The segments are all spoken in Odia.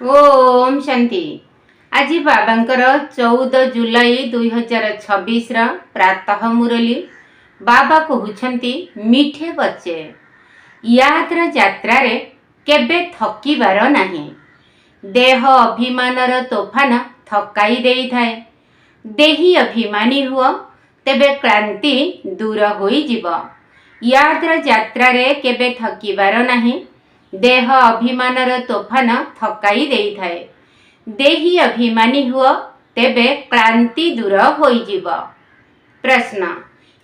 ଓମ୍ ଶାନ୍ତି। ଆଜି ବାବାଙ୍କର 14 ଜୁଲାଇ 2026ର ପ୍ରାତଃ ମୁରଲୀ। ବାବା କହୁଛନ୍ତି, ମିଠେ ବଚ୍ଚେ, ୟାଦର ଯାତ୍ରାରେ କେବେ ଥକିବାର ନାହିଁ। ଦେହ ଅଭିମାନର ତୋଫାନ ଥକାଇ ଦେଇଥାଏ। ଦେହି ଅଭିମାନୀ ହୁଅ, ତେବେ କ୍ଳାନ୍ତି ଦୂର ହୋଇଯିବ। ୟାଦର ଯାତ୍ରାରେ କେବେ ଥକିବାର ନାହିଁ। ଦେହ ଅଭିମାନର ତୋଫାନ ଥକାଇ ଦେଇଥାଏ। ଦେହି ଅଭିମାନୀ ହୁଅ, ତେବେ କ୍ଳାନ୍ତି ଦୂର ହୋଇଯିବ। ପ୍ରଶ୍ନ: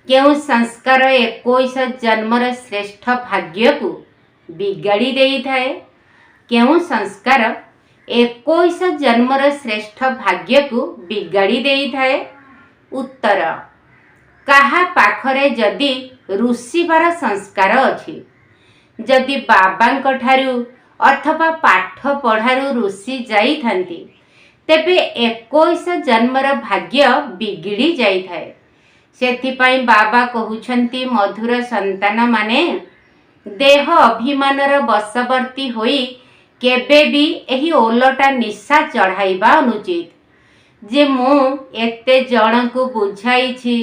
କେଉଁ ସଂସ୍କାର 21 ଜନ୍ମର ଶ୍ରେଷ୍ଠ ଭାଗ୍ୟକୁ ବିଗାଡ଼ି ଦେଇଥାଏ? କେଉଁ ସଂସ୍କାର 21 ଜନ୍ମର ଶ୍ରେଷ୍ଠ ଭାଗ୍ୟକୁ ବିଗାଡ଼ି ଦେଇଥାଏ? ଉତ୍ତର: କାହା ପାଖରେ ଯଦି ରୁଷିବାର ସଂସ୍କାର ଅଛି, ଯଦି ବାବାଙ୍କ ଠାରୁ ଅଥବା ପାଠ ପଢ଼ାରୁ ରୁଷି ଯାଇଥାନ୍ତି, ତେବେ 21 ଜନ୍ମର ଭାଗ୍ୟ ବିଗିଡ଼ି ଯାଇଥାଏ। ସେଥିପାଇଁ ବାବା କହୁଛନ୍ତି, ମଧୁର ସନ୍ତାନମାନେ, ଦେହ ଅଭିମାନର ବଶବର୍ତ୍ତୀ ହୋଇ କେବେ ବି ଏହି ଓଲଟା ନିଶା ଚଢ଼ାଇବା ଅନୁଚିତ ଯେ ମୁଁ ଏତେ ଜଣଙ୍କୁ ବୁଝାଇଛି,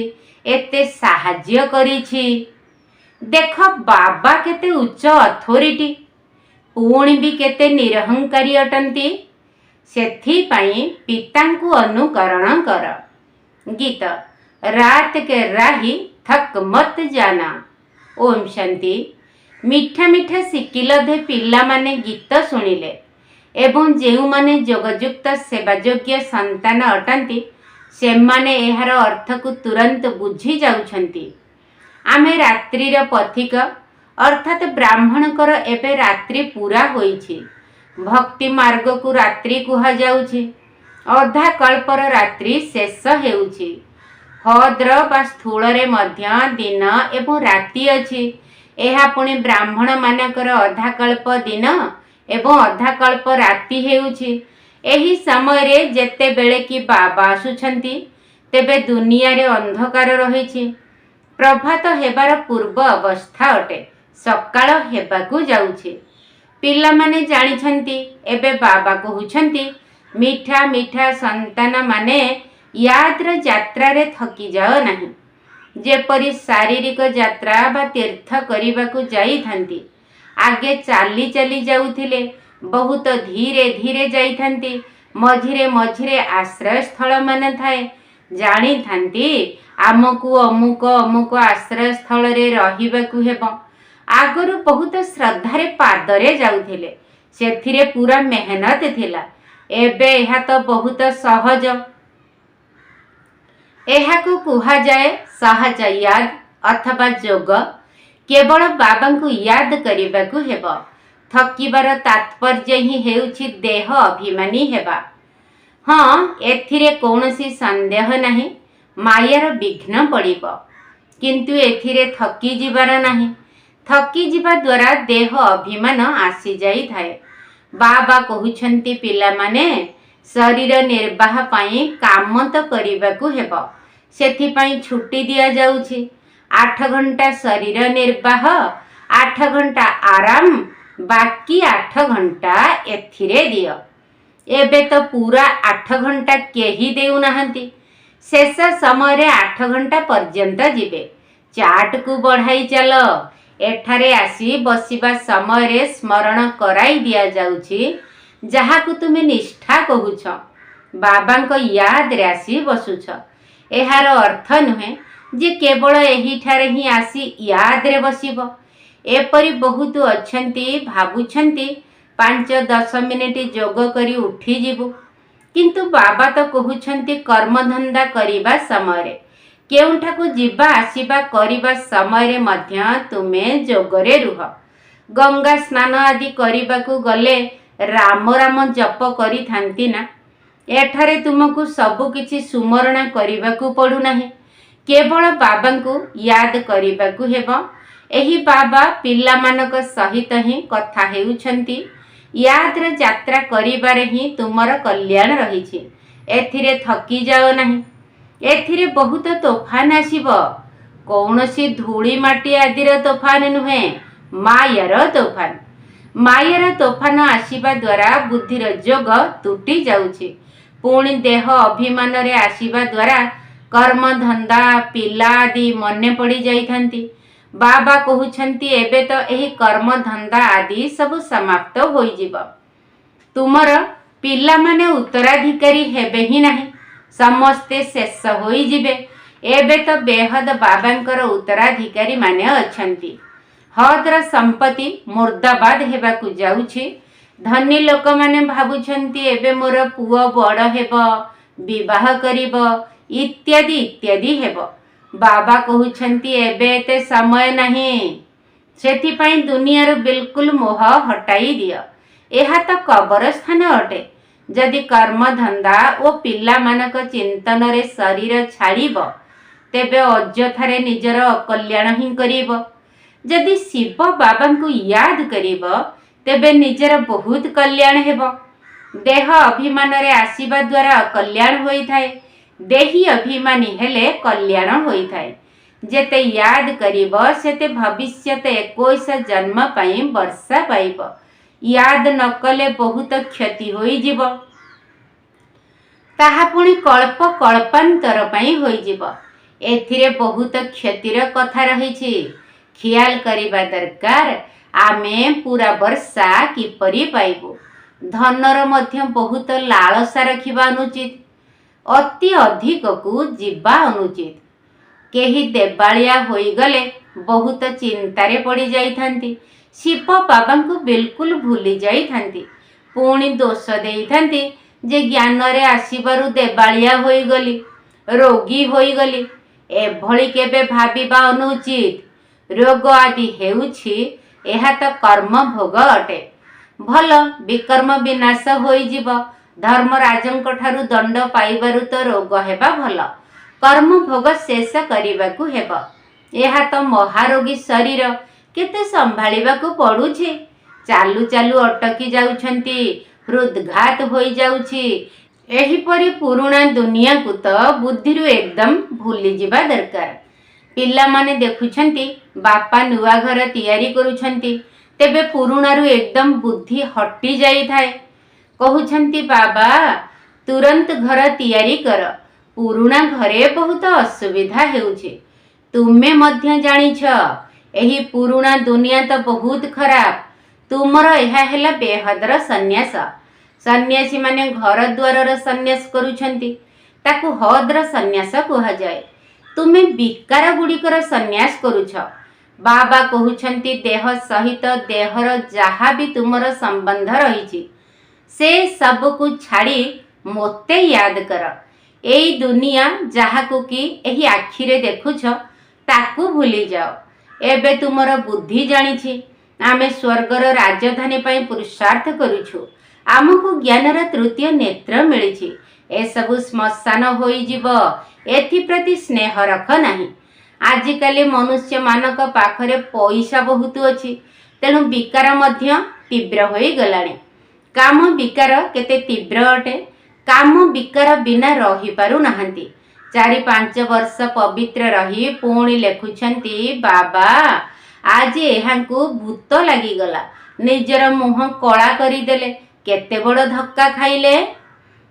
ଏତେ ସାହାଯ୍ୟ କରିଛି। ଦେଖ, ବାବା କେତେ ଉଚ୍ଚ ଅଥୋରିଟି, ପୁଣି ବି କେତେ ନିରହଙ୍କାରୀ ଅଟନ୍ତି। ସେଥିପାଇଁ ପିତାଙ୍କୁ ଅନୁକରଣ କର। ଗୀତ: रात के राही थक मत जाना। ଓମ୍ ଶାନ୍ତି। ମିଠା ମିଠା ସିକିଲଧେ ପିଲାମାନେ ଗୀତ ଶୁଣିଲେ ଏବଂ ଯେଉଁମାନେ ଯୋଗଯୁକ୍ତ ସେବାଯୋଗ୍ୟ ସନ୍ତାନ ଅଟନ୍ତି, ସେମାନେ ଏହାର ଅର୍ଥକୁ ତୁରନ୍ତ ବୁଝି ଯାଉଛନ୍ତି। ଆମେ ରାତ୍ରିର ପଥିକ, ଅର୍ଥାତ୍ ବ୍ରାହ୍ମଣଙ୍କର ଏବେ ରାତ୍ରି ପୁରା ହୋଇଛି। ଭକ୍ତି ମାର୍ଗକୁ ରାତ୍ରି କୁହାଯାଉଛି। ଅଧା କଳ୍ପର ରାତ୍ରି ଶେଷ ହେଉଛି। ହଦ୍ର ବା ସ୍ଥୂଳରେ ମଧ୍ୟ ଦିନ ଏବଂ ରାତି ଅଛି। ଏହା ପୁଣି ବ୍ରାହ୍ମଣମାନଙ୍କର ଅଧାକଳ୍ପ ଦିନ ଏବଂ ଅଧାକଳ୍ପ ରାତି ହେଉଛି। ଏହି ସମୟରେ ଯେତେବେଳେ କି ବାବା ଆସୁଛନ୍ତି, ତେବେ ଦୁନିଆରେ ଅନ୍ଧକାର ରହିଛି। ପ୍ରଭାତ ହେବାର ପୂର୍ବ ଅବସ୍ଥା ଅଟେ। ସକାଳ ହେବାକୁ ଯାଉଛି, ପିଲାମାନେ ଜାଣିଛନ୍ତି। ଏବେ ବାବା କହୁଛନ୍ତି, ମିଠା ମିଠା ସନ୍ତାନମାନେ, ୟାଦର ଯାତ୍ରାରେ ଥକିଯାଅ ନାହିଁ। ଯେପରି ଶାରୀରିକ ଯାତ୍ରା ବା ତୀର୍ଥ କରିବାକୁ ଯାଇଥାନ୍ତି, ଆଗେ ଚାଲି ଚାଲି ଯାଉଥିଲେ, ବହୁତ ଧୀରେ ଧୀରେ ଯାଇଥାନ୍ତି। ମଝିରେ ମଝିରେ ଆଶ୍ରୟସ୍ଥଳମାନ ଥାଏ। ଜାଣିଥାନ୍ତି, ଆମକୁ ଅମୁକ ଅମୁକ ଆଶ୍ରୟସ୍ଥଳରେ ରହିବାକୁ ହେବ। ଆଗରୁ ବହୁତ ଶ୍ରଦ୍ଧାରେ ପାଦରେ ଯାଉଥିଲେ। ସେଥିରେ ପୁରା ମେହନତ ଥିଲା। ଏବେ ଏହା ତ ବହୁତ ସହଜ। ଏହାକୁ କୁହାଯାଏ ସହଜ ୟାଦ ଅଥବା ଯୋଗ। କେବଳ ବାବାଙ୍କୁ ୟାଦ କରିବାକୁ ହେବ। ଥକିବାର ତାତ୍ପର୍ଯ୍ୟ ହିଁ ହେଉଛି ଦେହ ଅଭିମାନୀ ହେବା। ହଁ, ଏଥିରେ କୌଣସି ସନ୍ଦେହ ନାହିଁ, ମାୟାର ବିଘ୍ନ ପଡ଼ିବ। କିନ୍ତୁ ଏଥିରେ ଥକି ଯିବାର ନାହିଁ। ଥକିଯିବା ଦ୍ୱାରା ଦେହ ଅଭିମାନ ଆସିଯାଇଥାଏ। ବାବା କହୁଛନ୍ତି, ପିଲାମାନେ, ଶରୀର ନିର୍ବାହ ପାଇଁ କାମ ତ କରିବାକୁ ହେବ। ସେଥିପାଇଁ ଛୁଟି ଦିଆଯାଉଛି। 8 ଘଣ୍ଟା ଶରୀର ନିର୍ବାହ, 8 ଘଣ୍ଟା ଆରାମ, ବାକି 8 ଘଣ୍ଟା ଏଥିରେ ଦିଅ। ଏବେ ତ ପୁରା 8 ଘଣ୍ଟା କେହି ଦେଉନାହାନ୍ତି। ଶେଷ ସମୟରେ 8 ଘଣ୍ଟା ପର୍ଯ୍ୟନ୍ତ ଯିବେ। ଚାଟକୁ ବଢ଼ାଇ ଚାଲ। ଏଠାରେ ଆସି ବସିବା ସମୟରେ ସ୍ମରଣ କରାଇ ଦିଆଯାଉଛି, ଯାହାକୁ ତୁମେ ନିଷ୍ଠା କହୁଛ। ବାବାଙ୍କ ୟାଦରେ ଆସି ବସୁଛ। ଏହାର ଅର୍ଥ ନୁହେଁ ଯେ କେବଳ ଏହିଠାରେ ହିଁ ଆସି ୟାଦରେ ବସିବ। ଏପରି ବହୁତ ଅଛନ୍ତି, ଭାବୁଛନ୍ତି 5-10 ମିନିଟ୍ ଯୋଗ କରି ଉଠିଯିବୁ। କିନ୍ତୁ ବାବା ତ କହୁଛନ୍ତି, କର୍ମଧନ୍ଦା କରିବା ସମୟରେ, କେଉଁଠାକୁ ଯିବା ଆସିବା କରିବା ସମୟରେ ମଧ୍ୟ ତୁମେ ଯୋଗରେ ରୁହ। ଗଙ୍ଗା ସ୍ନାନ ଆଦି କରିବାକୁ ଗଲେ ରାମ ରାମ ଜପ କରିଥାନ୍ତି ନା? ଏଠାରେ ତୁମକୁ ସବୁ କିଛି ସୁମରଣା କରିବାକୁ ପଡ଼ୁନାହିଁ। କେବଳ ବାବାଙ୍କୁ ୟାଦ କରିବାକୁ ହେବ। ଏହି ବାବା ପିଲାମାନଙ୍କ ସହିତ ହିଁ କଥା ହେଉଛନ୍ତି। ୟାଦର ଯାତ୍ରା କରିବାରେ ହିଁ ତୁମର କଲ୍ୟାଣ ରହିଛି। ଏଥିରେ ଥକି ଯାଅ ନାହିଁ। ଏଥିରେ ବହୁତ ତୋଫାନ ଆସିବ। କୌଣସି ଧୂଳି ମାଟି ଆଦିର ତୋଫାନ ନୁହେଁ, ମାୟାର ତୋଫାନ। ମାୟାର ତୋଫାନ ଆସିବା ଦ୍ୱାରା ବୁଦ୍ଧିର ଯୋଗ ତୁଟି ଯାଉଛି। ପୁଣି ଦେହ ଅଭିମାନରେ ଆସିବା ଦ୍ୱାରା କର୍ମ ଧନ୍ଦା, ପିଲା ଆଦି ମନେ ପଡ଼ି ଯାଇଥାନ୍ତି। ବାବା କହୁଛନ୍ତି, ଏବେ ତ ଏହି କର୍ମ ଧନ୍ଦା ଆଦି ସବୁ ସମାପ୍ତ ହୋଇଯିବ। ତୁମର ପିଲାମାନେ ଉତ୍ତରାଧିକାରୀ ହେବେ ହିଁ ନାହିଁ, ସମସ୍ତେ ଶେଷ ହୋଇଯିବେ। ଏବେ ତ ବେହଦ ବାବାଙ୍କର ଉତ୍ତରାଧିକାରୀ ମାନେ ଅଛନ୍ତି। ହଦର ସମ୍ପତ୍ତି ମୁର୍ଦାବାଦ ହେବାକୁ ଯାଉଛି। ଧନୀ ଲୋକମାନେ ଭାବୁଛନ୍ତି, ଏବେ ମୋର ପୁଅ ବଡ଼ ହେବ, ବିବାହ କରିବ, ଇତ୍ୟାଦି ଇତ୍ୟାଦି ହେବ। ବାବା କହୁଛନ୍ତି, ଏବେ ଏତେ ସମୟ ନାହିଁ, ସେଥିପାଇଁ ଦୁନିଆରୁ ବିଲକୁଲ ମୋହ ହଟାଇ ଦିଅ। ଏହା ତ କବର ସ୍ଥାନ ଅଟେ। ଯଦି କର୍ମଧନ୍ଦା ଓ ପିଲାମାନଙ୍କ ଚିନ୍ତନରେ ଶରୀର ଛାଡ଼ିବ, ତେବେ ଅଯଥାରେ ନିଜର ଅକଲ୍ୟାଣ ହିଁ କରିବ। ଯଦି ଶିବ ବାବାଙ୍କୁ ୟାଦ କରିବ, ତେବେ ନିଜର ବହୁତ କଲ୍ୟାଣ ହେବ। ଦେହ ଅଭିମାନରେ ଆସିବା ଦ୍ୱାରା ଅକଲ୍ୟାଣ ହୋଇଥାଏ। ଦେହି ଅଭିମାନୀ ହେଲେ କଲ୍ୟାଣ ହୋଇଥାଏ। ଯେତେ ୟାଦ କରିବ, ସେତେ ଭବିଷ୍ୟତ 21 ଜନ୍ମ ପାଇଁ ବର୍ସା ପାଇବ। ୟାଦ ନ କଲେ ବହୁତ କ୍ଷତି ହୋଇଯିବ। ତାହା ପୁଣି କଳ୍ପ କଳ୍ପାନ୍ତର ପାଇଁ ହୋଇଯିବ। ଏଥିରେ ବହୁତ କ୍ଷତିର କଥା ରହିଛି। ଖିଆଲ କରିବା ଦରକାର, ଆମେ ପୁରା ବର୍ସା କିପରି ପାଇବୁ। ଧନର ମଧ୍ୟ ବହୁତ ଲାଳସା ରଖିବା ଅନୁଚିତ। ଅତି ଅଧିକକୁ ଯିବା ଅନୁଚିତ। କେହି ଦେବାଳିଆ ହୋଇଗଲେ ବହୁତ ଚିନ୍ତାରେ ପଡ଼ିଯାଇଥାନ୍ତି। ଶିବ ବାବାଙ୍କୁ ବିଲକୁଲ ଭୁଲି ଯାଇଥାନ୍ତି। ପୁଣି ଦୋଷ ଦେଇଥାନ୍ତି ଯେ ଜ୍ଞାନରେ ଆସିବାରୁ ଦେବାଳିଆ ହୋଇଗଲି, ରୋଗୀ ହୋଇଗଲି। ଏଭଳି କେବେ ଭାବିବା ଅନୁଚିତ। ରୋଗ ଆଦି ହେଉଛି, ଏହା ତ କର୍ମ ଭୋଗ ଅଟେ। ଭଲ, ବିକର୍ମ ବିନାଶ ହୋଇଯିବ। ଧର୍ମରାଜଙ୍କ ଠାରୁ ଦଣ୍ଡ ପାଇବାରୁ ତ ରୋଗ ହେବା ଭଲ। କର୍ମ ଭୋଗ ଶେଷ କରିବାକୁ ହେବ। ଏହା ତ ମହାରୋଗୀ ଶରୀର, କେତେ ସମ୍ଭାଳିବାକୁ ପଡୁଛି। ଚାଲୁ ଚାଲୁ ଅଟକି ଯାଉଛନ୍ତି, ହୃଦଘାତ ହୋଇଯାଉଛି। ଏହିପରି ପୁରୁଣା ଦୁନିଆକୁ ତ ବୁଦ୍ଧିରୁ ଏକଦମ ଭୁଲିଯିବା ଦରକାର। ପିଲାମାନେ ଦେଖୁଛନ୍ତି ବାପା ନୂଆ ଘର ତିଆରି କରୁଛନ୍ତି, ତେବେ ପୁରୁଣାରୁ ଏକଦମ ବୁଦ୍ଧି ହଟି ଯାଇଥାଏ। କହୁଛନ୍ତି, ବାବା, ତୁରନ୍ତ ଘର ତିଆରି କର, ପୁରୁଣା ଘରେ ବହୁତ ଅସୁବିଧା ହେଉଛି। ତୁମେ ମଧ୍ୟ ଜାଣିଛ, ଏହି ପୁରୁଣା ଦୁନିଆ ତ ବହୁତ ଖରାପ। ତୁମର ଏହା ହେଲା ବେହଦର ସନ୍ନ୍ୟାସ। ସନ୍ନ୍ୟାସୀମାନେ ଘର ଦ୍ୱାରର ସନ୍ନ୍ୟାସ କରୁଛନ୍ତି, ତାକୁ ହଦର ସନ୍ନ୍ୟାସ କୁହାଯାଏ। ତୁମେ ବିକାର ଗୁଡ଼ିକର ସନ୍ନ୍ୟାସ କରୁଛ। ବାବା କହୁଛନ୍ତି, ଦେହ ସହିତ ଦେହର ଯାହା ବି ତୁମର ସମ୍ବନ୍ଧ ରହିଛି, ସେ ସବୁକୁ ଛାଡ଼ି ମୋତେ ୟାଦ କର। ଏଇ ଦୁନିଆ ଯାହାକୁ କି ଏହି ଆଖିରେ ଦେଖୁଛ, ତାକୁ ଭୁଲିଯାଅ। ଏବେ ତୁମର ବୁଦ୍ଧି ଜାଣିଛି, ଆମେ ସ୍ୱର୍ଗର ରାଜଧାନୀ ପାଇଁ ପୁରୁଷାର୍ଥ କରୁଛୁ। ଆମକୁ ଜ୍ଞାନର ତୃତୀୟ ନେତ୍ର ମିଳିଛି। ଏସବୁ ଶ୍ମଶାନ ହୋଇଯିବ, ଏଥିପ୍ରତି ସ୍ନେହ ରଖ ନାହିଁ। ଆଜିକାଲି ମନୁଷ୍ୟମାନଙ୍କ ପାଖରେ ପଇସା ବହୁତ ଅଛି, ତେଣୁ ବିକାର ମଧ୍ୟ ତୀବ୍ର ହୋଇଗଲାଣି। କାମ ବିକାର କେତେ ତୀବ୍ର ଅଟେ। କାମ ବିକାର ବିନା ରହିପାରୁନାହାନ୍ତି। 4-5 ବର୍ଷ ପବିତ୍ର ରହି ପୁଣି ଲେଖୁଛନ୍ତି, ବାବା, ଆଜି ଏହାଙ୍କୁ ଭୂତ ଲାଗିଗଲା। ନିଜର ମୁହଁ କଳା କରିଦେଲେ। କେତେ ବଡ଼ ଧକ୍କା ଖାଇଲେ।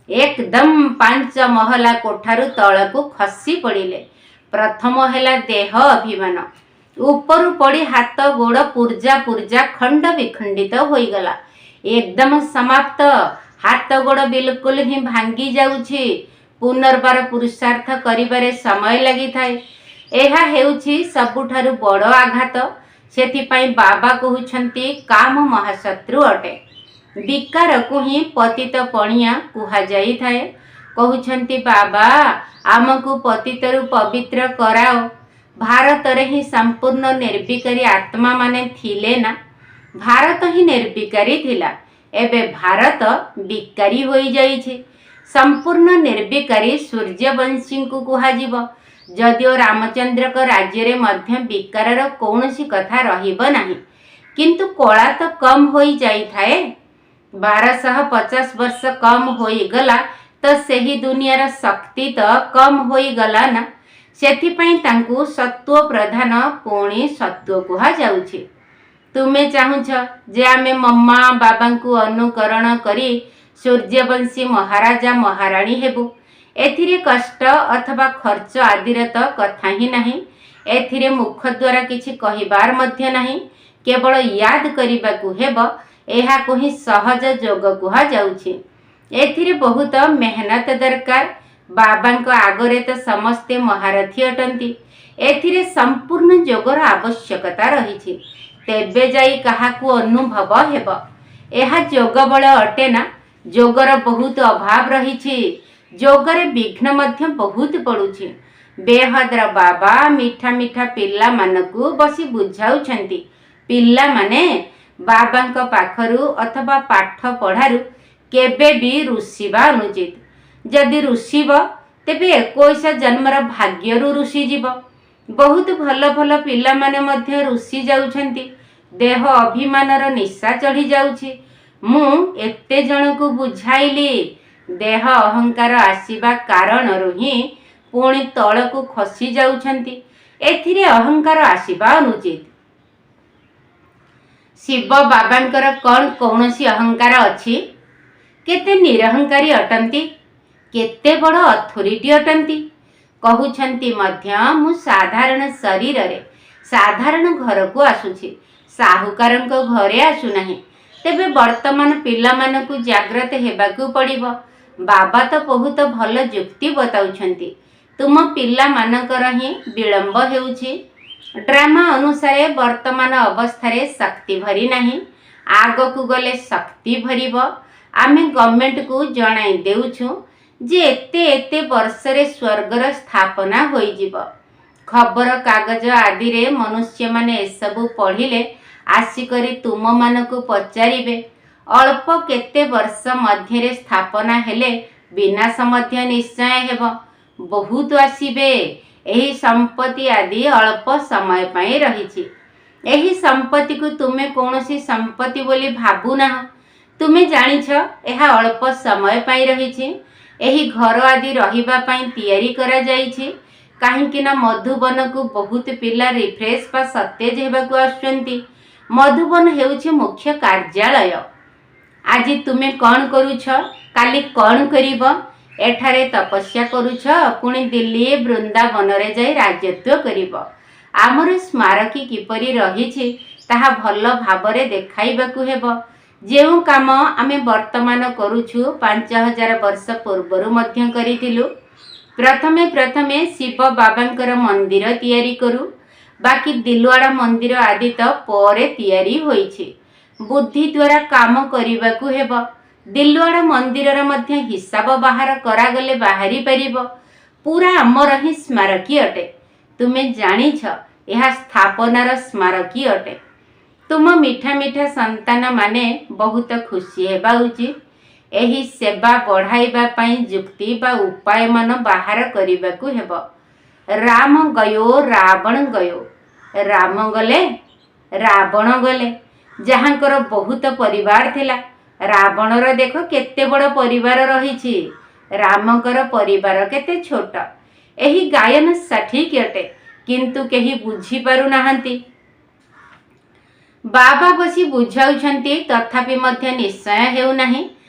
ଏକଦମ 5 ମହଲା କୋଠାରୁ ତଳକୁ ଖସି ପଡ଼ିଲେ। ପ୍ରଥମ ହେଲା ଦେହ ଅଭିମାନ। ଉପରୁ ପଡ଼ି ହାତ ଗୋଡ଼ ପୁର୍ଜା ପୁର୍ଜା ଖଣ୍ଡ ବିଖଣ୍ଡିତ ହୋଇଗଲା। ଏକଦମ ସମାପ୍ତ। ହାତ ଗୋଡ଼ ବିଲକୁଲ ହିଁ ଭାଙ୍ଗି ଯାଉଛି। ପୁନର୍ବାର ପୁରୁଷାର୍ଥ କରିବାରେ ସମୟ ଲାଗିଥାଏ। ଏହା ହେଉଛି ସବୁଠାରୁ ବଡ଼ ଆଘାତ। ସେଥିପାଇଁ ବାବା କହୁଛନ୍ତି, କାମ ମହାଶତ୍ରୁ ଅଟେ। ବିକାରକୁ ହିଁ ପତିତ ପଣିଆ କୁହାଯାଇଥାଏ। କହୁଛନ୍ତି, ବାବା, ଆମକୁ ପତିତରୁ ପବିତ୍ର କରାଅ। ଭାରତରେ ହିଁ ସମ୍ପୂର୍ଣ୍ଣ ନିର୍ବିକାରୀ ଆତ୍ମାମାନେ ଥିଲେ ନା? ଭାରତ ହିଁ ନିର୍ବିକାରୀ ଥିଲା। ଏବେ ଭାରତ ବିକାରୀ ହୋଇଯାଇଛି। ସମ୍ପୂର୍ଣ୍ଣ ନିର୍ବିକାରୀ ସୂର୍ଯ୍ୟବଂଶୀଙ୍କୁ କୁହାଯିବ। ଯଦିଓ ରାମଚନ୍ଦ୍ରଙ୍କ ରାଜ୍ୟରେ ମଧ୍ୟ ବିକାରର କୌଣସି କଥା ରହିବ ନାହିଁ, କିନ୍ତୁ କଳା ତ କମ୍ ହୋଇଯାଇଥାଏ। 1250 ବର୍ଷ କମ୍ ହୋଇଗଲା ତ ସେହି ଦୁନିଆର ଶକ୍ତି ତ କମ୍ ହୋଇଗଲା ନା? ସେଥିପାଇଁ ତାଙ୍କୁ ସତ୍ୱ ପ୍ରଧାନ, ପୁଣି ସତ୍ୱ କୁହାଯାଉଛି। ତୁମେ ଚାହୁଁଛ ଯେ ଆମେ ମମ୍ମା ବାବାଙ୍କୁ ଅନୁକରଣ କରି ସୂର୍ଯ୍ୟବଂଶୀ ମହାରାଜା ମହାରାଣୀ ହେବୁ। ଏଥିରେ କଷ୍ଟ ଅଥବା ଖର୍ଚ୍ଚ ଆଦିର ତ କଥା ହିଁ ନାହିଁ। ଏଥିରେ ମୁଖ ଦ୍ୱାରା କିଛି କହିବାର ମଧ୍ୟ ନାହିଁ। କେବଳ ୟାଦ କରିବାକୁ ହେବ। ଏହାକୁ ହିଁ ସହଜ ଯୋଗ କୁହାଯାଉଛି। ଏଥିରେ ବହୁତ ମେହନତ ଦରକାର। ବାବାଙ୍କ ଆଗରେ ତ ସମସ୍ତେ ମହାରଥୀ ଅଟନ୍ତି। ଏଥିରେ ସମ୍ପୂର୍ଣ୍ଣ ଯୋଗର ଆବଶ୍ୟକତା ରହିଛି, ତେବେ ଯାଇ କାହାକୁ ଅନୁଭବ ହେବ। ଏହା ଯୋଗ ବଳ ଅଟେ ନା? ଯୋଗର ବହୁତ ଅଭାବ ରହିଛି। ଯୋଗରେ ବିଘ୍ନ ମଧ୍ୟ ବହୁତ ପଡ଼ୁଛି। ବେହଦର ବାବା ମିଠା ମିଠା ପିଲାମାନଙ୍କୁ ବସି ବୁଝାଉଛନ୍ତି, ପିଲାମାନେ, ବାବାଙ୍କ ପାଖରୁ ଅଥବା ପାଠ ପଢ଼ାରୁ କେବେ ବି ରୁଷିବା ଅନୁଚିତ। ଯଦି ରୁଷିବ ତେବେ 21 ଜନ୍ମର ଭାଗ୍ୟରୁ ରୁଷିଯିବ। ବହୁତ ଭଲ ଭଲ ପିଲାମାନେ ମଧ୍ୟ ରୁଷି ଯାଉଛନ୍ତି। ଦେହ ଅଭିମାନର ନିଶା ଚଢ଼ି ଯାଉଛି। ମୁଁ ଏତେ ଜଣକୁ ବୁଝାଇଲି। ଦେହ ଅହଙ୍କାର ଆସିବା କାରଣରୁ ହିଁ ପୁଣି ତଳକୁ ଖସି ଯାଉଛନ୍ତି। ଏଥିରେ ଅହଙ୍କାର ଆସିବା ଅନୁଚିତ। ଶିବ ବାବାଙ୍କର କ'ଣ କୌଣସି ଅହଙ୍କାର ଅଛି? କେତେ ନିରହଙ୍କାରୀ ଅଟନ୍ତି, କେତେ ବଡ଼ ଅଥୋରିଟି ଅଟନ୍ତି। କହୁଛନ୍ତି ମଧ୍ୟ, ମୁଁ ସାଧାରଣ ଶରୀରରେ ସାଧାରଣ ଘରକୁ ଆସୁଛି, ସାହୁକାରଙ୍କ ଘରେ ଆସୁନାହିଁ। ତେବେ ବର୍ତ୍ତମାନ ପିଲାମାନଙ୍କୁ ଜାଗ୍ରତ ହେବାକୁ ପଡ଼ିବ। ବାବା ତ ବହୁତ ଭଲ ଯୁକ୍ତି ବତାଉଛନ୍ତି। ତୁମ ପିଲାମାନଙ୍କର ହିଁ ବିଳମ୍ବ ହେଉଛି। ଡ୍ରାମା ଅନୁସାରେ ବର୍ତ୍ତମାନ ଅବସ୍ଥାରେ ଶକ୍ତି ଭରି ନାହିଁ। ଆଗକୁ ଗଲେ ଶକ୍ତି ଭରିବ। ଆମେ ଗଭର୍ଣ୍ଣମେଣ୍ଟକୁ ଜଣାଇ ଦେଉଛୁ ଯେ ଏତେ ଏତେ ବର୍ଷରେ ସ୍ୱର୍ଗର ସ୍ଥାପନା ହୋଇଯିବ। ଖବର କାଗଜ ଆଦିରେ ମନୁଷ୍ୟମାନେ ଏସବୁ ପଢ଼ିଲେ ଆସିକରି ତୁମମାନଙ୍କୁ ପଚାରିବେ, ଅଳ୍ପ କେତେ ବର୍ଷ ମଧ୍ୟରେ ସ୍ଥାପନା ହେଲେ ବିନାଶ ମଧ୍ୟ ନିଶ୍ଚୟ ହେବ। ବହୁତ ଆସିବେ। ଏହି ସମ୍ପତ୍ତି ଆଦି ଅଳ୍ପ ସମୟ ପାଇଁ ରହିଛି। ଏହି ସମ୍ପତ୍ତିକୁ ତୁମେ କୌଣସି ସମ୍ପତ୍ତି ବୋଲି ଭାବୁନାହଁ। ତୁମେ ଜାଣିଛ ଏହା ଅଳ୍ପ ସମୟ ପାଇଁ ରହିଛି। ଏହି ଘର ଆଦି ରହିବା ପାଇଁ ତିଆରି କରାଯାଇଛି। କାହିଁକି ନା ମଧୁବନକୁ ବହୁତ ପିଲା ରିଫ୍ରେଶ ବା ସତେଜ ହେବାକୁ ଆସୁଛନ୍ତି। ମଧୁବନ ହେଉଛି ମୁଖ୍ୟ କାର୍ଯ୍ୟାଳୟ। ଆଜି ତୁମେ କ'ଣ କରୁଛ, କାଲି କ'ଣ କରିବ? ଏଠାରେ ତପସ୍ୟା କରୁଛ, ପୁଣି ଦିଲ୍ଲୀ ବୃନ୍ଦାବନରେ ଯାଇ ରାଜତ୍ୱ କରିବ। ଆମର ସ୍ମାରକୀ କିପରି ରହିଛି ତାହା ଭଲ ଭାବରେ ଦେଖାଇବାକୁ ହେବ। ଯେଉଁ କାମ ଆମେ ବର୍ତ୍ତମାନ କରୁଛୁ, 5000 ବର୍ଷ ପୂର୍ବରୁ ମଧ୍ୟ କରିଥିଲୁ। ପ୍ରଥମେ ପ୍ରଥମେ ଶିବ ବାବାଙ୍କର ମନ୍ଦିର ତିଆରି କରୁ। ବାକି ଦିଲୱାଡ଼ା ମନ୍ଦିର ଆଦି ତ ପରେ ତିଆରି ହୋଇଛି। ବୁଦ୍ଧି ଦ୍ୱାରା କାମ କରିବାକୁ ହେବ। ଦିଲୱାଡ଼ା ମନ୍ଦିରର ମଧ୍ୟ ହିସାବ ବାହାର କରାଗଲେ ବାହାରି ପାରିବ। ପୁରା ଆମର ହିଁ ସ୍ମାରକୀ ଅଟେ। ତୁମେ ଜାଣିଛ ଏହା ସ୍ଥାପନାର ସ୍ମାରକୀ ଅଟେ। ତୁମ ମିଠା ମିଠା ସନ୍ତାନମାନେ ବହୁତ ଖୁସି ହେବା ଉଚିତ। ଏହି ସେବା ବଢ଼ାଇବା ପାଇଁ ଯୁକ୍ତି ବା ଉପାୟମାନ ବାହାର କରିବାକୁ ହେବ। ରାମ ଗୟୋ ରାବଣ ଗୟୋ। ରାମ ଗଲେ, ରାବଣ ଗଲେ। ଯାହାଙ୍କର ବହୁତ ପରିବାର ଥିଲା। ରାବଣର ଦେଖ କେତେ ବଡ଼ ପରିବାର ରହିଛି, ରାମଙ୍କର ପରିବାର କେତେ ଛୋଟ। ଏହି ଗାୟନ ସଠିକ ଅଟେ, କିନ୍ତୁ କେହି ବୁଝିପାରୁନାହାନ୍ତି। ବାବା ବସି ବୁଝାଉଛନ୍ତି, ତଥାପି ମଧ୍ୟ ନିଶ୍ଚୟ ହେଉନାହିଁ।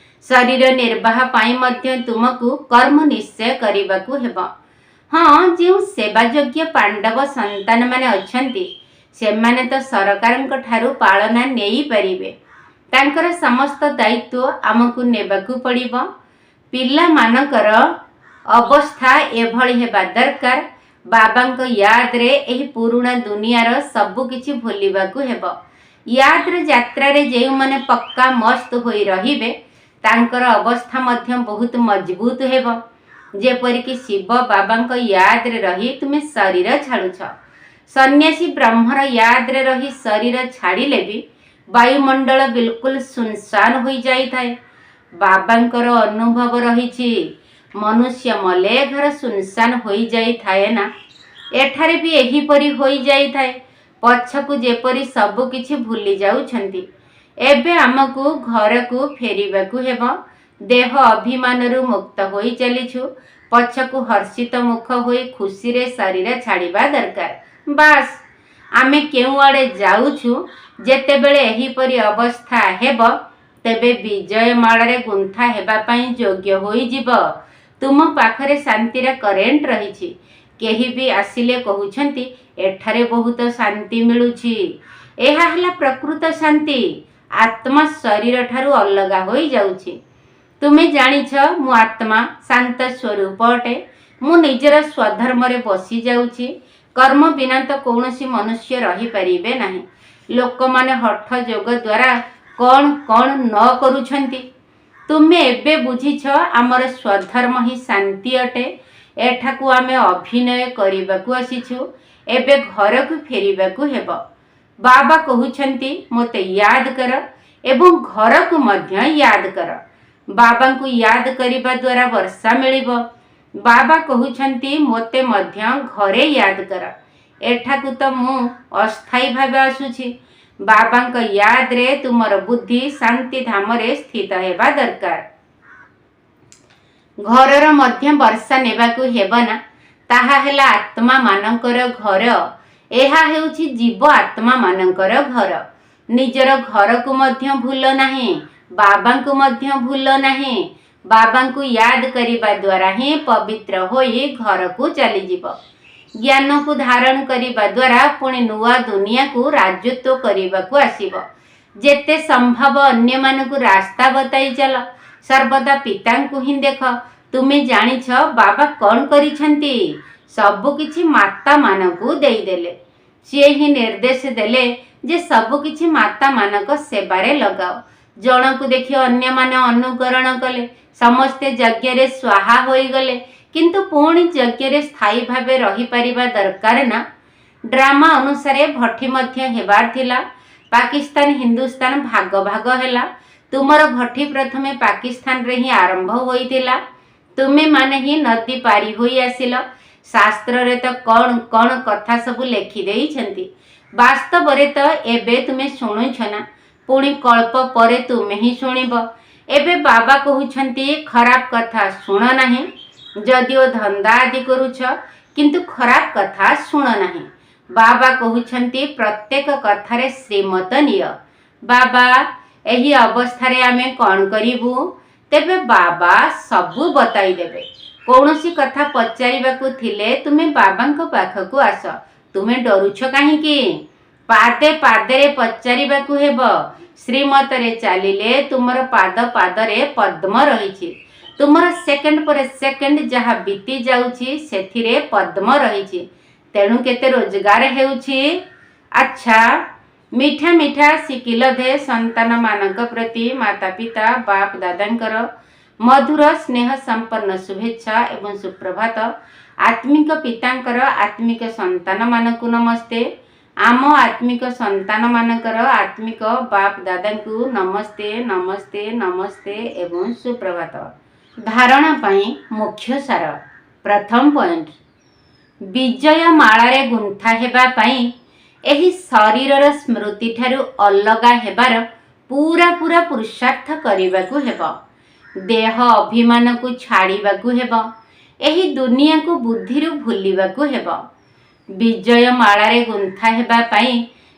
ଶରୀର ନିର୍ବାହ ପାଇଁ ମଧ୍ୟ ତୁମକୁ କର୍ମ ନିଶ୍ଚୟ କରିବାକୁ ହେବ। ହଁ, ଯେଉଁ ସେବାଯୋଗ୍ୟ ପାଣ୍ଡବ ସନ୍ତାନମାନେ ଅଛନ୍ତି, ସେମାନେ ତ ସରକାରଙ୍କ ଠାରୁ ପାଳନା ନେଇପାରିବେ। ତାଙ୍କର ସମସ୍ତ ଦାୟିତ୍ୱ ଆମକୁ ନେବାକୁ ପଡ଼ିବ। ପିଲାମାନଙ୍କର ଅବସ୍ଥା ଏଭଳି ହେବା ଦରକାର। ବାବାଙ୍କ ୟାଦରେ ଏହି ପୁରୁଣା ଦୁନିଆର ସବୁ କିଛି ଭୁଲିବାକୁ ହେବ। ୟାଦର ଯାତ୍ରାରେ ଯେଉଁମାନେ ପକ୍କା ମସ୍ତ ହୋଇ ରହିବେ, ତାଙ୍କର ଅବସ୍ଥା ମଧ୍ୟ ବହୁତ ମଜବୁତ ହେବ। ଯେପରିକି ଶିବ ବାବାଙ୍କ ୟାଦରେ ରହି ତୁମେ ଶରୀର ଛାଡ଼ୁଛ। ସନ୍ନ୍ୟାସୀ ବ୍ରହ୍ମର ୟାଦରେ ରହି ଶରୀର ଛାଡ଼ିଲେ ବି ବାୟୁମଣ୍ଡଳ ବିଲକୁଲ ସୁନସାନ ହୋଇଯାଇଥାଏ। ବାବାଙ୍କର ଅନୁଭବ ରହିଛି। ମନୁଷ୍ୟ ମଲେ ଘର ସୁନସାନ ହୋଇଯାଇଥାଏ ନା? ଏଠାରେ ବି ଏହିପରି ହୋଇଯାଇଥାଏ। ପଛକୁ ଯେପରି ସବୁ କିଛି ଭୁଲି ଯାଉଛନ୍ତି। ଏବେ ଆମକୁ ଘରକୁ ଫେରିବାକୁ ହେବ। ଦେହ ଅଭିମାନରୁ ମୁକ୍ତ ହୋଇ ଚାଲିଛୁ। ପଛକୁ ହର୍ଷିତ ମୁଖ ହୋଇ ଖୁସିରେ ଶରୀର ଛାଡ଼ିବା ଦରକାର। ବାସ୍। ଆମେ କେଉଁଆଡ଼େ ଯାଉଛୁ? ଯେତେବେଳେ ଏହିପରି ଅବସ୍ଥା ହେବ, ତେବେ ବିଜୟମାଳାରେ ଗୁନ୍ଥା ହେବା ପାଇଁ ଯୋଗ୍ୟ ହୋଇଯିବ। ତୁମ ପାଖରେ ଶାନ୍ତିର କରେଣ୍ଟ ରହିଛି। କେହି ବି ଆସିଲେ କହୁଛନ୍ତି, ଏଠାରେ ବହୁତ ଶାନ୍ତି ମିଳୁଛି। ଏହା ହେଲା ପ୍ରକୃତ ଶାନ୍ତି। ଆତ୍ମା ଶରୀରଠାରୁ ଅଲଗା ହୋଇଯାଉଛି। ତୁମେ ଜାଣିଛ, ମୁଁ ଆତ୍ମା ଶାନ୍ତ ସ୍ୱରୂପ ଅଟେ। ମୁଁ ନିଜର ସ୍ୱଧର୍ମରେ ବସି ଯାଉଛି। କର୍ମ ବିନା ତ କୌଣସି ମନୁଷ୍ୟ ରହିପାରିବେ ନାହିଁ। ଲୋକମାନେ ହଠ ଯୋଗ ଦ୍ୱାରା କ'ଣ କ'ଣ ନ କରୁଛନ୍ତି। ତୁମେ ଏବେ ବୁଝିଛ, ଆମର ସ୍ୱଧର୍ମ ହିଁ ଶାନ୍ତି ଅଟେ। ଏଠାକୁ ଆମେ ଅଭିନୟ କରିବାକୁ ଆସିଛୁ। ଏବେ ଘରକୁ ଫେରିବାକୁ ହେବ। ବାବା କହୁଛନ୍ତି, ମୋତେ ୟାଦ କର ଏବଂ ଘରକୁ ମଧ୍ୟ ୟାଦ କର। ବାବାଙ୍କୁ ୟାଦ କରିବା ଦ୍ୱାରା ବର୍ସା ମିଳିବ। ବାବା କହୁଛନ୍ତି, ମୋତେ ମଧ୍ୟ ଘରେ ୟାଦ କର। ଏଠାକୁ ତ ମୁଁ ଅସ୍ଥାୟୀ ଭାବେ ଆସୁଛି। ବାବାଙ୍କ ୟାଦରେ ତୁମର ବୁଦ୍ଧି ଶାନ୍ତି ଧାମରେ ସ୍ଥିତ ହେବା ଦରକାର। ଘରର ମଧ୍ୟ ବର୍ସା ନେବାକୁ ହେବ ନା। ତାହା ହେଲା ଆତ୍ମା ମାନଙ୍କର ଘର। ଏହା ହେଉଛି ଜୀବ ଆତ୍ମା ମାନଙ୍କର ଘର। ନିଜର ଘରକୁ ମଧ୍ୟ ଭୁଲ ନାହିଁ, ବାବାଙ୍କୁ ମଧ୍ୟ ଭୁଲ ନାହିଁ। ବାବାଙ୍କୁ ୟାଦ କରିବା ଦ୍ୱାରା ହିଁ ପବିତ୍ର ହୋଇ ଘରକୁ ଚାଲିଯିବ। ଜ୍ଞାନକୁ ଧାରଣ କରିବା ଦ୍ୱାରା ପୁଣି ନୂଆ ଦୁନିଆକୁ ରାଜତ୍ୱ କରିବାକୁ ଆସିବ। ଯେତେ ସମ୍ଭବ ଅନ୍ୟମାନଙ୍କୁ ରାସ୍ତା ବତାଇ ଚାଲ। ସର୍ବଦା ପିତାଙ୍କୁ ହିଁ ଦେଖ। ତୁମେ ଜାଣିଛ, ବାବା କ'ଣ କରିଛନ୍ତି? ସବୁ କିଛି ମାତାମାନଙ୍କୁ ଦେଇଦେଲେ। ସିଏ ହିଁ ନିର୍ଦ୍ଦେଶ ଦେଲେ ଯେ ସବୁ କିଛି ମାତାମାନଙ୍କ ସେବାରେ ଲଗାଅ। ଜଣକୁ ଦେଖି ଅନ୍ୟମାନେ ଅନୁକରଣ କଲେ। ସମସ୍ତେ ଯଜ୍ଞରେ ସ୍ୱାହା ହୋଇଗଲେ। କିନ୍ତୁ ପୁଣି ଯଜ୍ଞରେ ସ୍ଥାୟୀ ଭାବେ ରହିପାରିବା ଦରକାର ନା। ଡ୍ରାମା ଅନୁସାରେ ଭଠି ମଧ୍ୟ ହେବାର ଥିଲା। ପାକିସ୍ତାନ, ହିନ୍ଦୁସ୍ତାନ ଭାଗ ଭାଗ ହେଲା। ତୁମର ଭଠି ପ୍ରଥମେ ପାକିସ୍ତାନରେ ହିଁ ଆରମ୍ଭ ହୋଇଥିଲା। ତୁମେମାନେ ହିଁ ନଦୀ ପାରି ହୋଇ ଆସିଲ। ଶାସ୍ତ୍ରରେ ତ କ'ଣ କ'ଣ କଥା ସବୁ ଲେଖି ଦେଇଛନ୍ତି। ବାସ୍ତବରେ ତ ଏବେ ତୁମେ ଶୁଣୁଛ ନା। ପୁଣି କଳ୍ପ ପରେ ତୁମେ ହିଁ ଶୁଣିବ। ଏବେ ବାବା କହୁଛନ୍ତି, ଖରାପ କଥା ଶୁଣ ନାହିଁ। ଯଦିଓ ଧନ୍ଦା ଆଦି କରୁଛ, କିନ୍ତୁ ଖରାପ କଥା ଶୁଣ ନାହିଁ। ବାବା କହୁଛନ୍ତି, ପ୍ରତ୍ୟେକ କଥାରେ ଶ୍ରୀମତ ନିଅ। ବାବା, ଏହି ଅବସ୍ଥାରେ ଆମେ କ'ଣ କରିବୁ? ତେବେ ବାବା ସବୁ ବତାଇ ଦେବେ। କୌଣସି କଥା ପଚାରିବାକୁ ଥିଲେ ତୁମେ ବାବାଙ୍କ ପାଖକୁ ଆସ। ତୁମେ ଡରୁଛ କାହିଁକି? ପାଦେ ପାଦରେ ପଚାରିବାକୁ ହେବ। ଶ୍ରୀମତରେ ଚାଲିଲେ ତୁମର ପାଦ ପାଦରେ ପଦ୍ମ ରହିଛି। ତୁମର ସେକେଣ୍ଡ ପରେ ସେକେଣ୍ଡ ଯାହା ବିତି ଯାଉଛି, ସେଥିରେ ପଦ୍ମ ରହିଛି। ତେଣୁ କେତେ ରୋଜଗାର ହେଉଛି। ଆଚ୍ଛା, ମିଠା ମିଠା ସିକିଲଧେ ସନ୍ତାନମାନଙ୍କ ପ୍ରତି ମାତା ପିତା ବାପ ଦାଦାଙ୍କର ମଧୁର ସ୍ନେହ ସମ୍ପନ୍ନ ଶୁଭେଚ୍ଛା ଏବଂ ସୁପ୍ରଭାତ। ଆତ୍ମିକ ପିତାଙ୍କର ଆତ୍ମିକ ସନ୍ତାନମାନଙ୍କୁ ନମସ୍ତେ। ଆମ ଆତ୍ମିକ ସନ୍ତାନମାନଙ୍କର ଆତ୍ମିକ ବାପ ଦାଦାଙ୍କୁ ନମସ୍ତେ, ନମସ୍ତେ, ନମସ୍ତେ ଏବଂ ସୁପ୍ରଭାତ। ଧାରଣା ପାଇଁ ମୁଖ୍ୟ ସାର। ପ୍ରଥମ ପଏଣ୍ଟ, ବିଜୟ ମାଳାରେ ଗୁନ୍ଥା ହେବା ପାଇଁ ଏହି ଶରୀରର ସ୍ମୃତିଠାରୁ ଅଲଗା ହେବାର ପୁରା ପୁରା ପୁରୁଷାର୍ଥ କରିବାକୁ ହେବ। ଦେହ ଅଭିମାନକୁ ଛାଡ଼ିବାକୁ ହେବ। ଏହି ଦୁନିଆକୁ ବୁଦ୍ଧିରୁ ଭୁଲିବାକୁ ହେବ। ବିଜୟ ମାଳାରେ ଗୁନ୍ଥା ହେବା ପାଇଁ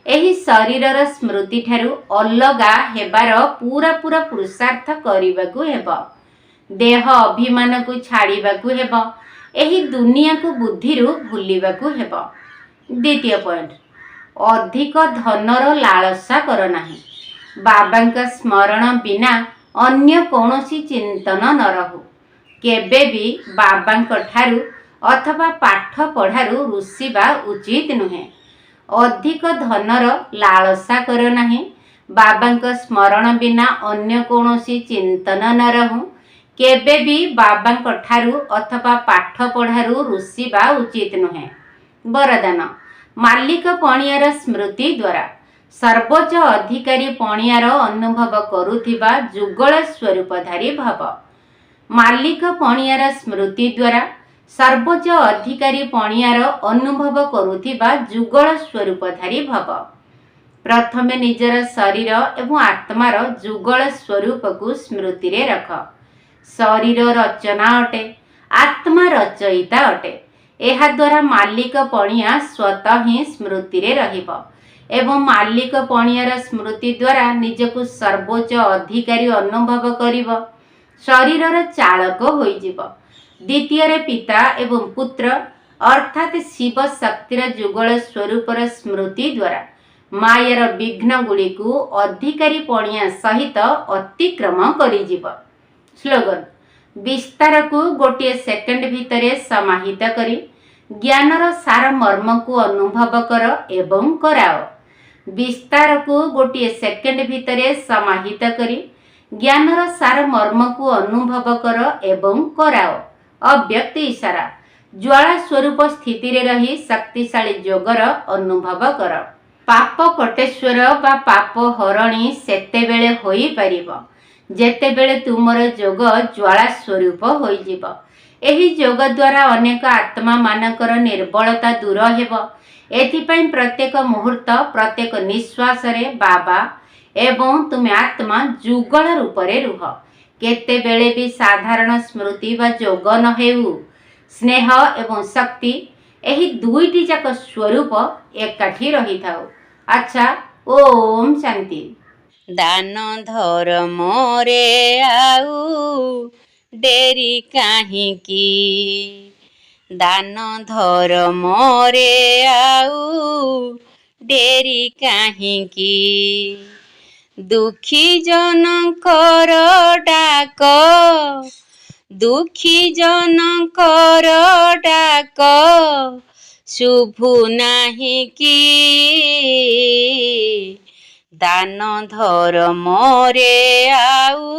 ଏହି ଶରୀରର ସ୍ମୃତିଠାରୁ ଅଲଗା ହେବାର ପୁରା ପୁରା ପୁରୁଷାର୍ଥ କରିବାକୁ ହେବ। ଦେହ ଅଭିମାନକୁ ଛାଡ଼ିବାକୁ ହେବ। ଏହି ଦୁନିଆକୁ ବୁଦ୍ଧିରୁ ଭୁଲିବାକୁ ହେବ। ଦ୍ୱିତୀୟ ପଏଣ୍ଟ, ଅଧିକ ଧନର ଲାଳସା କର ନାହିଁ। ବାବାଙ୍କ ସ୍ମରଣ ବିନା ଅନ୍ୟ କୌଣସି ଚିନ୍ତନ ନ ରହୁ। କେବେ ବି ବାବାଙ୍କ ଠାରୁ ଅଥବା ପାଠ ପଢ଼ାରୁ ରୁଷିବା ଉଚିତ ନୁହେଁ। ଅଧିକ ଧନର ଲାଳସା କର ନାହିଁ। ବାବାଙ୍କ ସ୍ମରଣ ବିନା ଅନ୍ୟ କୌଣସି ଚିନ୍ତନ ନ ରହୁ। କେବେ ବି ବାବାଙ୍କ ଠାରୁ ଅଥବା ପାଠ ପଢ଼ାରୁ ରୁଷିବା ଉଚିତ ନୁହେଁ। ବରଦାନ: ମାଲିକ ପଣିଆର ସ୍ମୃତି ଦ୍ୱାରା ସର୍ବୋଚ୍ଚ ଅଧିକାରୀ ପଣିଆର ଅନୁଭବ କରୁଥିବା ଯୁଗଳ ସ୍ୱରୂପଧାରୀ ଭବ। ମାଲିକ ପଣିଆର ସ୍ମୃତି ଦ୍ୱାରା ସର୍ବୋଚ୍ଚ ଅଧିକାରୀ ପଣିଆର ଅନୁଭବ କରୁଥିବା ଯୁଗଳ ସ୍ୱରୂପଧାରୀ ଭବ। ପ୍ରଥମେ ନିଜର ଶରୀର ଏବଂ ଆତ୍ମାର ଯୁଗଳ ସ୍ୱରୂପକୁ ସ୍ମୃତିରେ ରଖ। ଶରୀର ରଚନା ଅଟେ, ଆତ୍ମା ରଚୟିତା ଅଟେ। ଏହାଦ୍ୱାରା ମାଲିକ ପଣିଆ ସ୍ୱତଃ ହିଁ ସ୍ମୃତିରେ ରହିବ ଏବଂ ମାଲିକ ପଣିଆର ସ୍ମୃତି ଦ୍ୱାରା ନିଜକୁ ସର୍ବୋଚ୍ଚ ଅଧିକାରୀ ଅନୁଭବ କରିବ, ଶରୀରର ଚାଳକ ହୋଇଯିବ। ଦ୍ୱିତୀୟରେ ପିତା ଏବଂ ପୁତ୍ର ଅର୍ଥାତ୍ ଶିବ ଶକ୍ତିର ଯୁଗଳ ସ୍ୱରୂପର ସ୍ମୃତି ଦ୍ୱାରା ମାୟାର ବିଘ୍ନ ଗୁଡ଼ିକୁ ଅଧିକାରୀ ପଣିଆ ସହିତ ଅତିକ୍ରମ କରିଯିବ। ସ୍ଲୋଗନ: ବିସ୍ତାରକୁ ଗୋଟିଏ ସେକେଣ୍ଡ ଭିତରେ ସମାହିତ କରି ଜ୍ଞାନର ସାର ମର୍ମକୁ ଅନୁଭବ କର ଏବଂ କରାଅ। ବିସ୍ତାରକୁ ଗୋଟିଏ ସେକେଣ୍ଡ ଭିତରେ ସମାହିତ କରି ଜ୍ଞାନର ସାର ମର୍ମକୁ ଅନୁଭବ କର ଏବଂ କରାଅ। ଅବ୍ୟକ୍ତ ଇଶାରା: ଜ୍ୱାଳା ସ୍ୱରୂପ ସ୍ଥିତିରେ ରହି ଶକ୍ତିଶାଳୀ ଯୋଗର ଅନୁଭବ କର। ପାପ କଟେଶ୍ୱର ବା ପାପ ହରଣୀ ସେତେବେଳେ ହୋଇପାରିବ, ଯେତେବେଳେ ତୁମର ଯୋଗ ଜ୍ୱାଳା ସ୍ୱରୂପ ହୋଇଯିବ। ଏହି ଯୋଗ ଦ୍ୱାରା ଅନେକ ଆତ୍ମାମାନଙ୍କର ନିର୍ବଳତା ଦୂର ହେବ। ଏଥିପାଇଁ ପ୍ରତ୍ୟେକ ମୁହୂର୍ତ୍ତ, ପ୍ରତ୍ୟେକ ନିଶ୍ୱାସରେ ବାବା ଏବଂ ତୁମେ ଆତ୍ମା ଯୁଗଳ ରୂପରେ ରୁହ। କେତେବେଳେ ବି ସାଧାରଣ ସ୍ମୃତି ବା ଯୋଗ ନ ହେଉ। ସ୍ନେହ ଏବଂ ଶକ୍ତି, ଏହି ଦୁଇଟି ଯାକ ସ୍ୱରୂପ ଏକାଠି ରହିଥାଉ। ଆଚ୍ଛା, ଓମ୍ ଶାନ୍ତି। ଦାନ ଧର୍ମରେ ଆଉ ଡେରି କାହିଁକି? ଦାନ ଧର୍ମରେ ଆଉ ଡେରି କାହିଁକି? ଦୁଃଖୀ ଜନଙ୍କର ଡାକ, ଦୁଃଖୀ ଜନଙ୍କର ଡାକ ଶୁଭୁ ନାହିଁ କି? ଦାନ ଧର୍ମରେ ଆଉ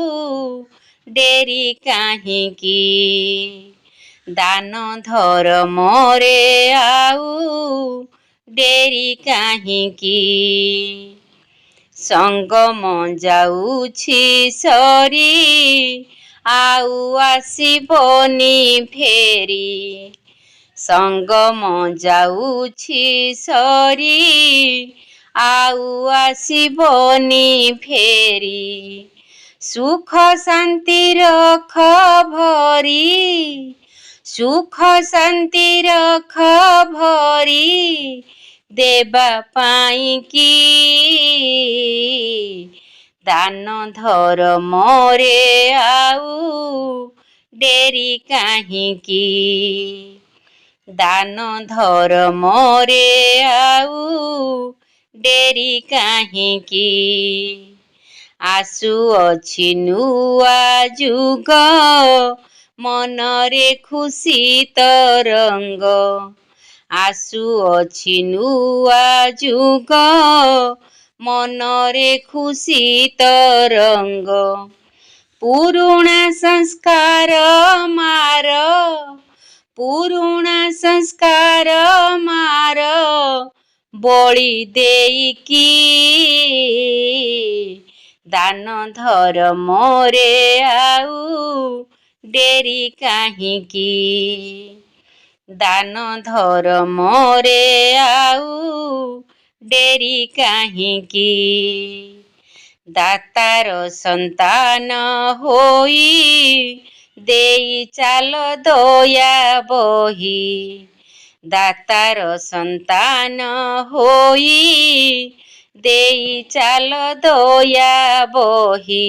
ଡେରି କାହିଁକି? ଦାନ ଧର୍ମରେ ଆଉ ଡେରି କାହିଁକି? ସଙ୍ଗମ ଯାଉଛି ସରି, ଆଉ ଆସିବନି ଫେରି। ସଙ୍ଗମ ଯାଉଛି ସରି, ଆଉ ଆସିବନି ଫେରି। ସୁଖ ଶାନ୍ତି ରଖ ଭରି, ସୁଖ ଶାନ୍ତି ରଖ ଭରି ଦେବା ପାଇଁ କି? ଦାନ ଧର୍ମରେ ଆଉ ଡେରି କାହିଁକି? ଦାନ ଧର୍ମରେ ଆଉ ଡେରି କାହିଁକି? ଆସୁଅଛି ନୂଆ ଯୁଗ, ମନରେ ଖୁସି ତରଙ୍ଗ। ଆସୁଅଛି ନୂଆ ଯୁଗ, ମନରେ ଖୁସି ତରଙ୍ଗ। ପୁରୁଣା ସଂସ୍କାର ମାର, ପୁରୁଣା ସଂସ୍କାର ମାର ବଳି ଦେଇକି। ଦାନ ଧର୍ମରେ ଆଉ ଡେରି କାହିଁକି? ଦାନ ଧର୍ମରେ ଆଉ ଡେରି କାହିଁକି? ଦାତାର ସନ୍ତାନ ହୋଇ ଦେଇ ଚାଲ ଦୟା ବହି। ଦାତାର ସନ୍ତାନ ହୋଇ ଦେଇ ଚାଲ ଦୟା ବହି।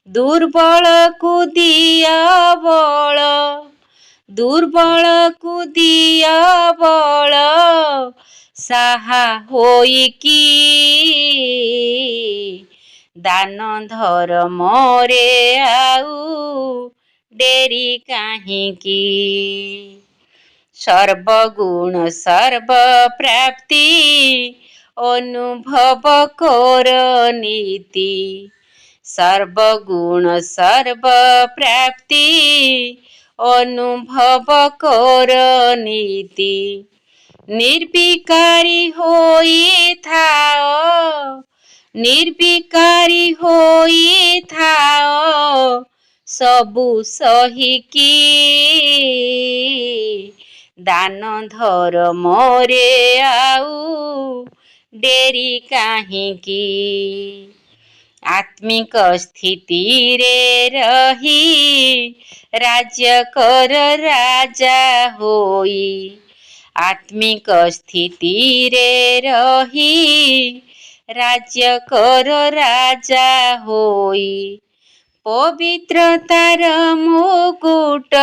ଦୁର୍ବଳକୁ ଦିଅ ବଳ, ଦୁର୍ବଳକୁ ଦିଅ ବଳ ସାହା ହୋଇକି। ଦାନ ଧର୍ମରେ ଆଉ ଡେରି କାହିଁକି? ସର୍ବଗୁଣ ସର୍ବ ପ୍ରାପ୍ତି ଅନୁଭବ କର ନୀତି। ସର୍ବଗୁଣ ସର୍ବ ପ୍ରାପ୍ତି ଅନୁଭବ କର ନୀତି। ନିର୍ବିକାରୀ ହୋଇଥାଅ, ନିର୍ବିକାରୀ ହୋଇଥାଅ ସବୁ ସହିକି। ଦାନ ଧର୍ମରେ ଆଉ ଡେରି କାହିଁକି? ଆତ୍ମିକ ସ୍ଥିତିରେ ରହି ରାଜ୍ୟ କର ରାଜା ହୋଇ। ଆତ୍ମିକ ସ୍ଥିତିରେ ରହି ରାଜ୍ୟ କର ରାଜା ହୋଇ। ପବିତ୍ରତାର ମୁକୁଟ,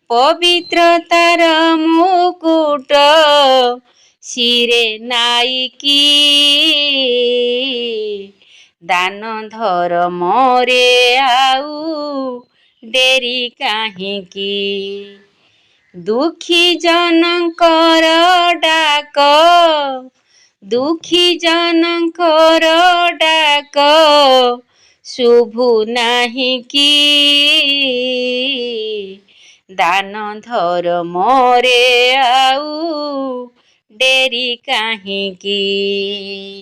ପବିତ୍ରତାର ମୁକୁଟ ଶିରେ ନାଇକି, ଦାନ ଧର୍ମରେ ଆଉ ଡେରି କାହିଁକି? ଦୁଃଖୀ ଜନଙ୍କର ଡାକ, ଦୁଃଖୀ ଜନଙ୍କର ଡାକ ଶୁଭୁ ନାହିଁ କି? ଦାନ ଧର୍ମରେ ଆଉ ଡେରି କାହିଁକି?